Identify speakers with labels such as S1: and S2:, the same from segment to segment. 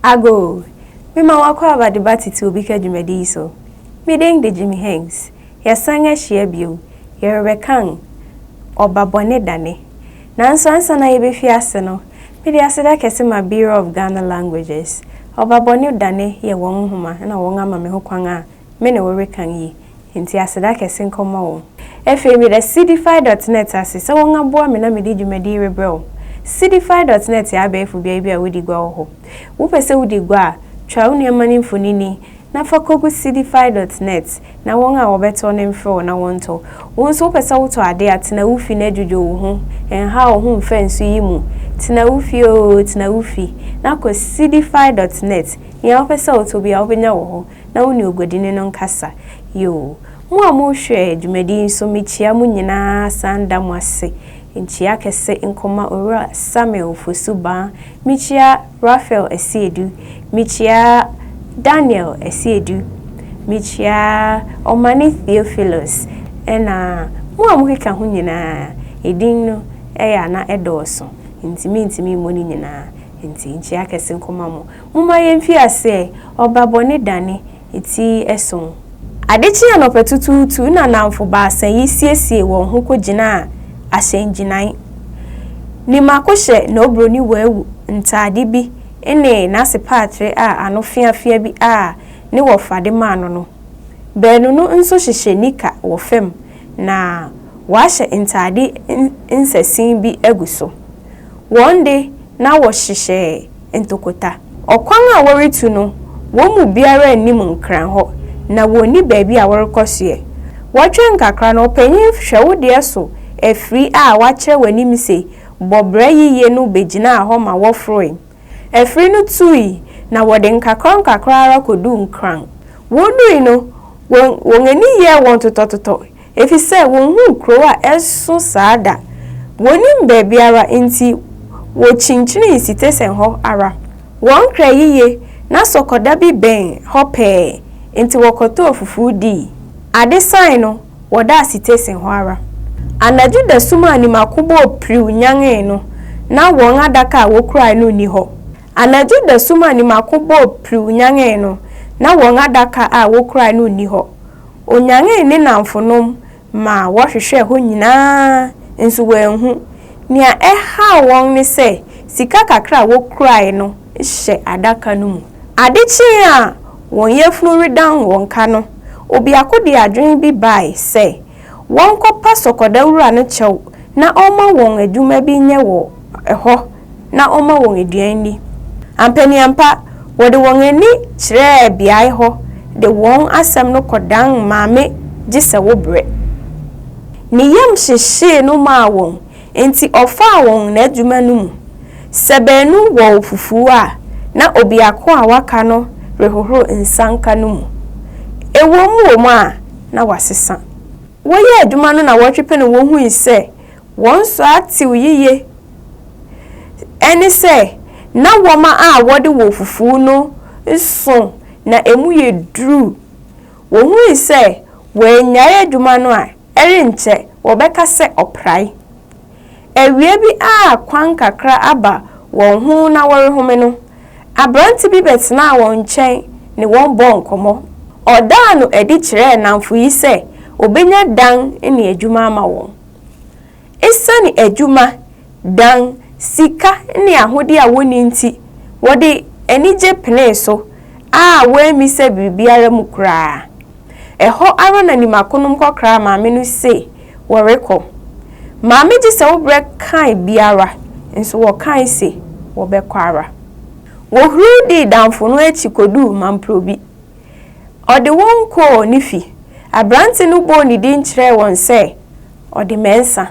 S1: Ago, mema wakɔ aba de ba tete obi ka dwumadi yi so. Me din de Jimmy Hanks. Yɛsan ahyia bio. Yɛrebɛkan Ɔba Bɔne Dane. Nanso ansa na yɛbɛfi ase no, mede aseda kɛse ma Bureau of Ghana Languages. Ɔba Bɔne Dane yɛ wɔn nhoma na wɔn ama me ho kwan a me ne wo rekan yi. Nti aseda kɛse nkɔma wɔn. Afei meda Seedify.net ase sɛ wɔn aboa me na mede dwumadi rebrɛ wo. Seedify.net yɛ abɛɛfo beae bi a wodi gua wɔ hɔ. Wopɛ sɛ wodi gua a, twa wo nneɛma no mfonini na fa kɔgu Seedify.net na wɔn a wɔbɛtɔ no mfrɛ wo na wɔntɔ. Wo nso wopɛ sɛ wotɔ ade a, tena wo fi na dwudwo wo ho. Nha wo ho mfa nsu yi mu. Tena wo fi oo, tena wo fi. Na kɔ Seedify.net. Nea wopɛ sɛ wotɔ biara wobɛnya wɔ hɔ na wo ne oguadini no nkasa. Yoo. Mo a mohwɛ dwumadi yi nso mekyia mo nyinaa san da mo ase. Nkyia kɛse nkɔma Owura Samuel Fosu Baa. Mekyia Raphael Asiedu. Mekyia Daniel Asiedu. Mekyia Ɔmane Theophilus. Ɛna mo a mokeka ho nyinaa, edin no ɛyɛ a na ɛdɔɔso nti mentumi mmɔ ne nyinaa. Nti nkyia kɛse nkɔma mo. Momma yɛmfi aseɛ. Ɔba bɔne dane ti ason. Ade kyee anɔpatutuutu na nnamfo baasa yi siesiee wɔn ho kogyinaa ahyɛngyinae. Nimako hyɛ n'oburoni waawu ntade bi ne n'asepaatere a ano feafea bi a ne wɔfa de maa no no. Baanu no nso hyehyɛ nika wɔ fam na wɔahyɛ ntade nsasin bi agu so. Wɔn de, na wɔhyehyɛ ntokota. Ɔkwan a wɔretu no, wɔn mu biara nnim nkran hɔ, na wɔnni baabi a wɔrekɔ soɛ. Wɔtwɛn kakra no, ɔpanyin hwɛ-wo-deɛ so afiri a wɔakyerɛ w'anim se bɔ bra yiye no begyinaa hɔ ma wɔforoe. Afiri no tui, na wɔde nkakrankakra ara koduu Nkran. Wodui no, wɔn wɔn ani yɛɛ wɔn totɔtotɔ, efisɛ wonhuu kurow a ɛso saa da. Wonnim baabiara nti wokyinkyinii sitesen hɔ ara. Wɔn kra yiye na sɔkɔda bi bɛn hɔ pɛɛ, nti wɔkɔtɔɔ fufuw dii. Ade sae no, wɔdaa sitesen hɔ ara. Anadwo dasum a Nimako bɔɔ piriw nyanee no, na wɔn adaka a wokurae no nni hɔ. Anadwo dasum a Nimako bɔɔ piriw nyanee no, na wɔn adaka a wokurae no nni hɔ. Onyanee ne nnamfonom ma wɔhwehwɛɛ hɔ nyinaa nso wɔanhu. Nea ɛhaw wɔn ne sɛ sika kakra a wokurae no hyɛ adaka no mu. Ade kyee a wɔn yafunu redan wɔn ka no, obiako de adwene bi bae sɛ wɔnkɔpa sɔkɔda wura no kyɛw na ɔmma wɔn adwuma bi nyɛ wɔ hɔ na ɔmma wɔn aduan nni. Ampaniampa, wɔde wɔn ani kyerɛɛ beae hɔ de wɔn asɛm no kɔdan Maame Gye-sɛ-wobrɛ. Ne yam hyehyee no maa wɔn, enti ɔfaa wɔn n'adwuma no mu. Sɛ baanu wɔw fufuw a, na obiako a waka no rehohoro nsanka no mu. Ɛwom wom a, na wasesa. Wɔyɛɛ adwuma no nnawɔtwe pɛ na wohui sɛ wɔn so atew yiye. Ɛne sɛ, na wɔma a wɔde wɔ fufuw no sõ na emu yɛ duru. Wohui sɛ wɔannyae adwuma no a, ɛrenkyɛ wɔbɛka sɛ ɔprae. Awia bi a kwan kakra aba wɔn ho na wɔrehome no, aberante bi bɛtenaa wɔn nkyɛn ne wɔn bɔɔ nkɔmmɔ. Ɔdaa no adi kyerɛɛ nnamfo yi sɛ obenya dan ne adwuma ama wɔn. Esiane adwuma, dan, sika ne ahode a wonni nti, wɔde anigye penee so a wɔammisa biribiara mu koraa. Ɛhɔ ara na Nimakonom kɔkraa maame no se wɔrekɔ. Maame gye sɛ wo brɛ kae biara, nso wɔkae se wɔbɛkɔ ara. Wohuruw dii damfo no akyi koduu Mamprobi. Ɔde wɔn kɔɔ ne fi. Aberante no bɔɔ ne din kyerɛɛ wɔn sɛ ɔde Mɛnsa.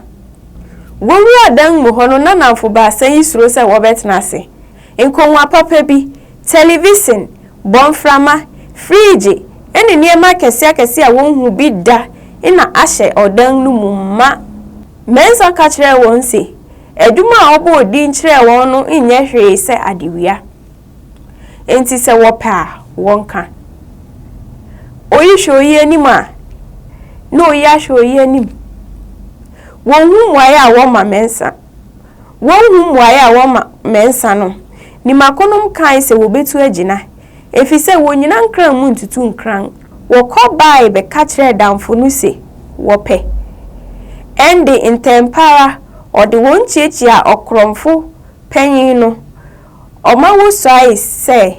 S1: Wowuraa dan mu hɔ no na nnamfo baasa yi suro sɛ wɔbɛtena ase. Nkongua papa bi, television, bɔmframa, friigye, ne nneɛma akɛseakɛse a wonhuu bi da na ahyɛ ɔdan no mu ma. Mensah ka kyerɛɛ wɔn se adwuma a ɔbɔɔ din kyerɛɛ wɔn no nyɛ hwee sɛ adewia. Enti sɛ wɔpɛ a, wɔnka. Oyi hwɛ oyi anim a, na oyi ahwɛ oyi anim. Wonhu mmuae a wɔma Mensah. Wonhu mmuae a wɔma Mensah no. Nimakonom kae sɛ wobetu agyina, efisɛ wonnyina nkran mu ntutu nkran. Wɔkɔ bae bɛka kyerɛɛ damfo no se wɔpɛ. Ɛnde ntɛmpa ara ɔde wɔn kyiakyiaa ɔkorɔmfo panyin no. Ɔma wosuae sɛ,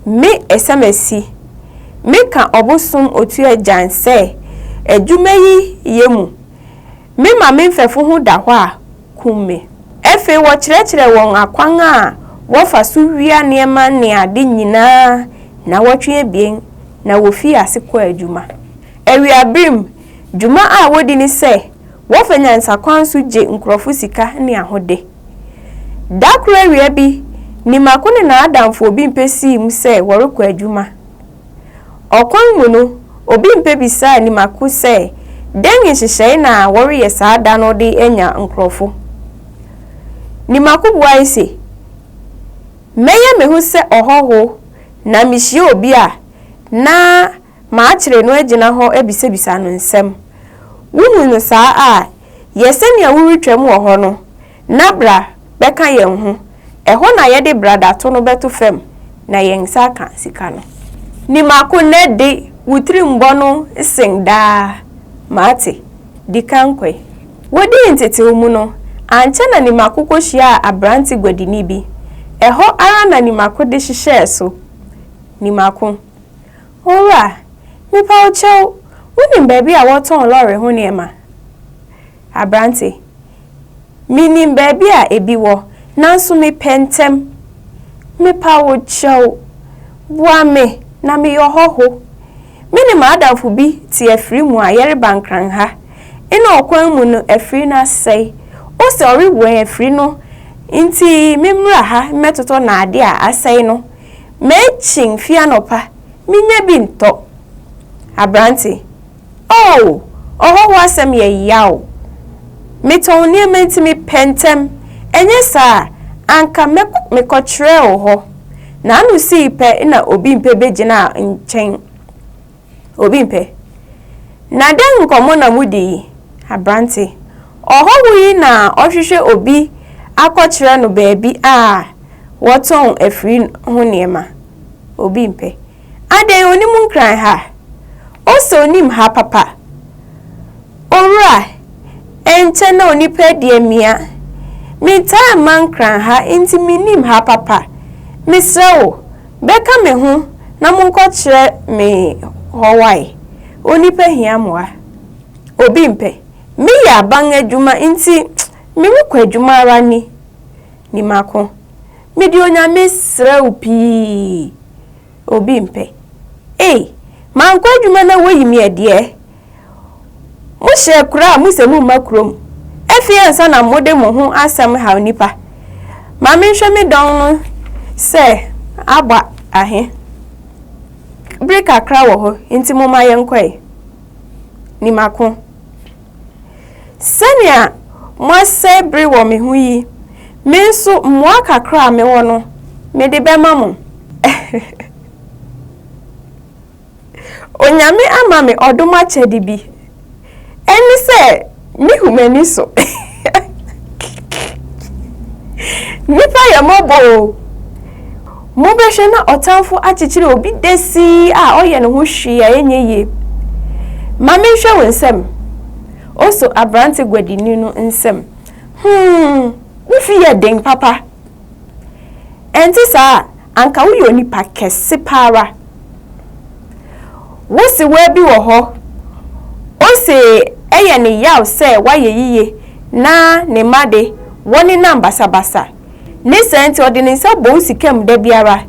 S1: Me Asamasi, meka ɔbosom Otuagyan sɛ adwuma yi yɛ mu. Mema me mfɛfo ho da hɔ a, kum me. Afei wɔkyerɛkyerɛɛ wɔn akwan a wɔfa so wia nneɛma ne ade nyinaa nnawɔtwe abien na wofii ase kɔɔ adwuma. Awiaberem, dwuma a wodi ne sɛ wɔfa nyansakwan so gye nkurɔfo sika ne ahode. Da koro awia bi, Nimako ne n'adamfo Obimpeh siim sɛ wɔrekɔ adwuma. Ɔkwan mu no, Obimpeh bisaa Nimako sɛ dɛn nhyehyɛe na wɔreyɛ saa da no de anya nkurɔfo. Nimako buae se, Mɛyɛ me ho sɛ ɔhɔho na mihyia obi a, na makyere no agyina hɔ abisabisa no nsɛm. Wuhu no saa a, yɛ sɛnea woretwam wɔ hɔ no, na bra bɛka yɛn ho. Ɛhɔ na yɛde bradato no bɛto fam na yɛn nsa aka sika no. Nimako nnɛ de wo tirimbɔ no sen daa. Mate. Di kan kɔ ɛ. Wodii ntetewmu mu no, ankyɛ na Nimako kohyiaa aberante guadini bi. Ɛhɔ ara na Nimako de hyehyɛɛ so. Nimako. Owura, mepa wo kyɛw, wunim baabi a wɔtɔn lɔre ho nneɛma? Aberante, Minim baabi a ebi wɔ, nanso mepɛ ntɛm. Mepa wo kyɛw, boa me na meyɛ ɔhɔho. Me ne m'adamfo bi te afiri mu a yɛreba Nkran ha. Nna ɔkwan mu no afiri no asɛe. Ose ɔrewɛn afiri no nti memmra ha mmɛtotɔ n'ade a asɛe no. M'akyin fi anɔpa, minnya bi ntɔ. Aberante, Oh, ɔhɔho asɛm yɛ yaw. Metɔn nneɛma nti mepɛ ntɛm, ɛnyɛ saa a, anka mekɔkyerɛɛ wo hɔ. N'ano sii pɛ na Obimpɛ begyinaa nkyɛn. Obi mpɛ. Na dɛn nkɔmmɔ na mudi yi, aberante? Ɔhɔho yi na ɔhwehwɛ obi akɔkyerɛ no baabi a wɔtɔn afiri ho nneɛma. Obi mpɛ. Adɛn, onim Nkran ha? Ose onim ha papa. Owura, ɛnkyɛ na onipa adi amia. Mentaa mma Nkran ha nti minnim ha papa. Mesrɛ wo, Bɛka me ho na monkɔkyerɛ me hɔ wae. Onipa hia mmoa. Obi mpɛ. Me yɛ aban adwuma nti me rekɔ adwuma ara ni. Nimako. Me de Onyame srɛ wo pii. Obi mpɛ. Ei, mankɔ adwuma na woyi me adiɛ. Mohyɛɛ kora a mose momma kurom. Afei ansa na mode mo ho asɛm haw nnipa. Ma menhwɛ me dɔn no sɛ abɔ ahe. Bere kakra wɔ hɔ nti momma yɛnkɔ ɛ. Nimako. Sɛnea moasɛe bere wɔ me ho yi, me nso mmoa kakra a mewɔ no, mede bɛma mo. Onyame ama me ɔdom akyɛde bi. Ɛne sɛ mehu m'ani so. Nnipa yɛ mmɔbɔ o. Mobɛhwɛ na ɔtamfo akyekyere obi dasii a ɔyɛ ne ho hwee a ɛnyɛ yie. Ma menhwɛ wo nsam. Oso aberante guadini no nsam. Hmm, wo fi yɛ den papa. Ɛnte saa a, anka woyɛ onipa kɛse pa ara. Wo sewaa bi wɔ hɔ, ose ɛyɛ no yaw sɛ wayɛ yiye na ne mma de, wɔnenam basabasa. Ne saa nti ɔde ne nsa bɔ wo sika mu da biara.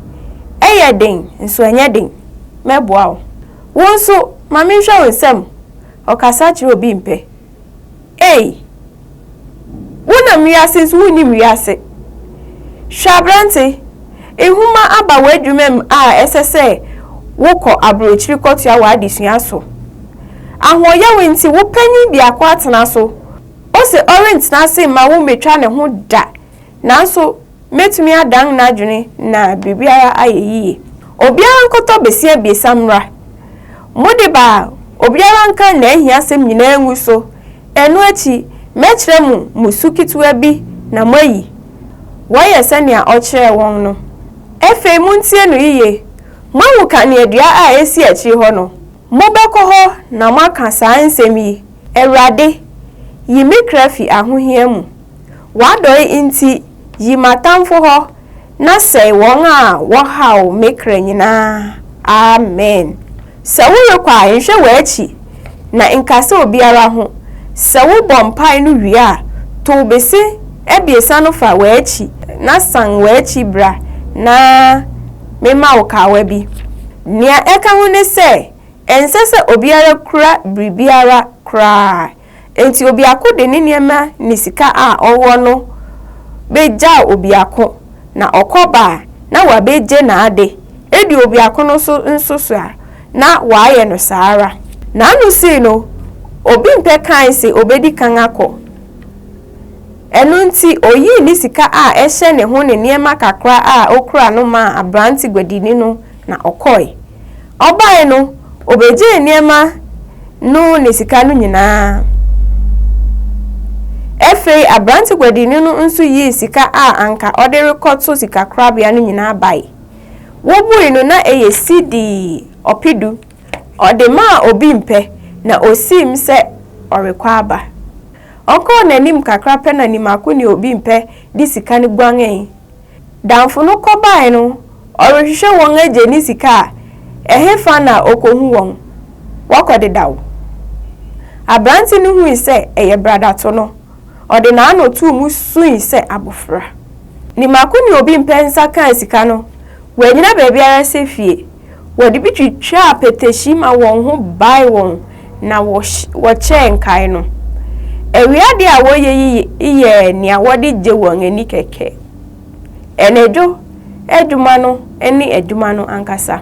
S1: Ɛyɛ den, nso ɛnyɛ den. Mɛboa wo. Wo nso, ma menhwɛ wo nsam. Ɔkasa kyerɛ obi mpɛ. Ei! Wonam wiase nso wonnim wiase. Hwɛ aberante, nhoma aba w'adwuma mu a ɛsɛ sɛ wokɔ aburokyiri kɔtoa w'adesua so. Ahoɔyaw nti wo panyin biako atena so, ose ɔrentena ase mma wommetwa ne ho da. Nanso mɛtumi adan n'adwene na biribiara ayɛ yiye. Obiara nkɔtɔ bese abiɛsa mmra. Mode ba a, obiara nka n'ahiasɛm nyinaa ngu so. Ɛno akyi, mɛkyerɛ mo mmusu ketewa bi na moayi. Wɔyɛ sɛnea ɔkyerɛɛ wɔn no. Afei muntie no yiye. Moahu kaneadua a esi akyiri hɔ no? Mobɛkɔ hɔ na moaka saa nsɛm yi, 'Awurade, yi me kra fi ahohia mu. W'adɔe nti, yi m'atamfo hɔ, na sɛe wɔn a wɔhaw me kra nyinaa. Amen. Sɛ worekɔ a, nhwɛ w'akyi, na nkasa obiara ho. Sɛ wobɔ mpae no wie a, tow bese abiɛsa no fa w'akyi na san w'akyi bra na memma wo kawa bi. Nea ɛka ho ne sɛ, ɛnsɛ sɛ obiara kura biribiara koraa. Enti obiako de ne nneɛma ne sika a ɔwɔ no begyaw obiako, na ɔkɔba a, na wabegye n'ade. Edu obiako no so nso so a, na wayɛ no saa ara. N'ano sii no, Obimpɛ kae se obedi kan akɔ. Ɛno nti oyii ne sika a ɛhyɛ ne ho ne nneɛma kakra a okura no maa aberante guadini no na ɔkɔe. Ɔbae no, obegyee nneɛma no ne sika no nyinaa. Afei aberante guadini no nso yii sika a anka ɔde rekɔto sikakorabea no nyinaa bae. Wobui no na ɛyɛ sidi ɔpedu. Ɔde maa Obimpɛ na osiim sɛ ɔrekɔ aba. Ɔkɔɔ n'anim kakra pɛ na Nimako ne Obimpɛ de sika no guanee. Damfo no kɔbae no, ɔrehwehwɛ wɔn agye ne sika a, ɛhefa na okohu wɔn? Wɔakɔ dedaw. Aberante no hui sɛ ɛyɛ bradato no, ɔde n'ano too mu sui sɛ abofra. Nimako ne Obimpɛ nsa kaa sika no, wɔannyina baabiara sɛ fie. Wɔde bi twitwaa apɛtɛhyi ma wɔn ho bae wɔn na wɔkyɛɛ nkae no. Awia ade a wɔyɛ yi yɛɛ nea wɔde gye wɔn ani kɛkɛ. Anadwo adwuma no ne adwuma no ankasa.